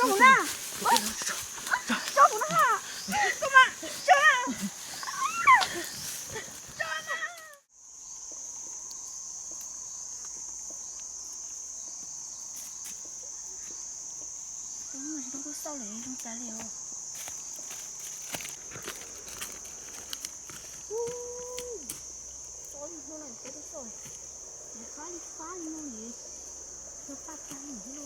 Tso kuv na. Tso kuv na. Tso mas. Tso. Tsis tau tuaj xauj lawm zoo cas li os. Tso hnub no tsis tau tuaj xauj, fab li fab li no li, yog paj tag li no.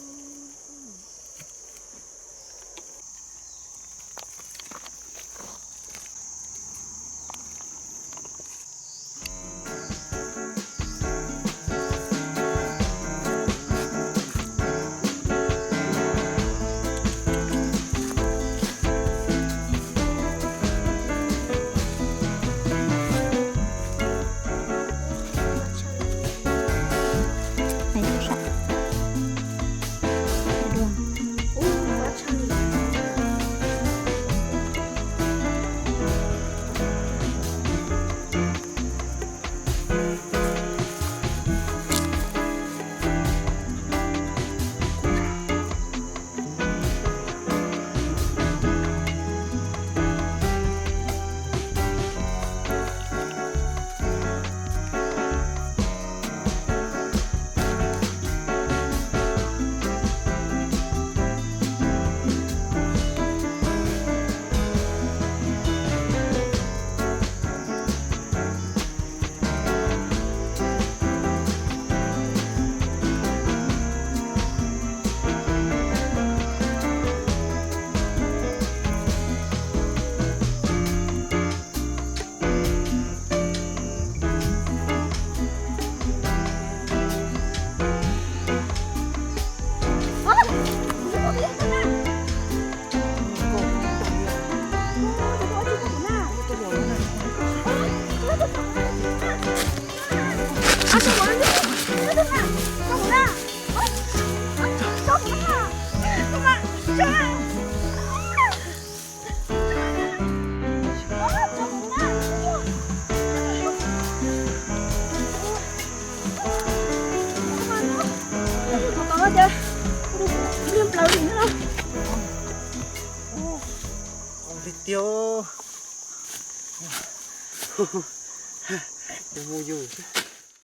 Li tiag, mus yus.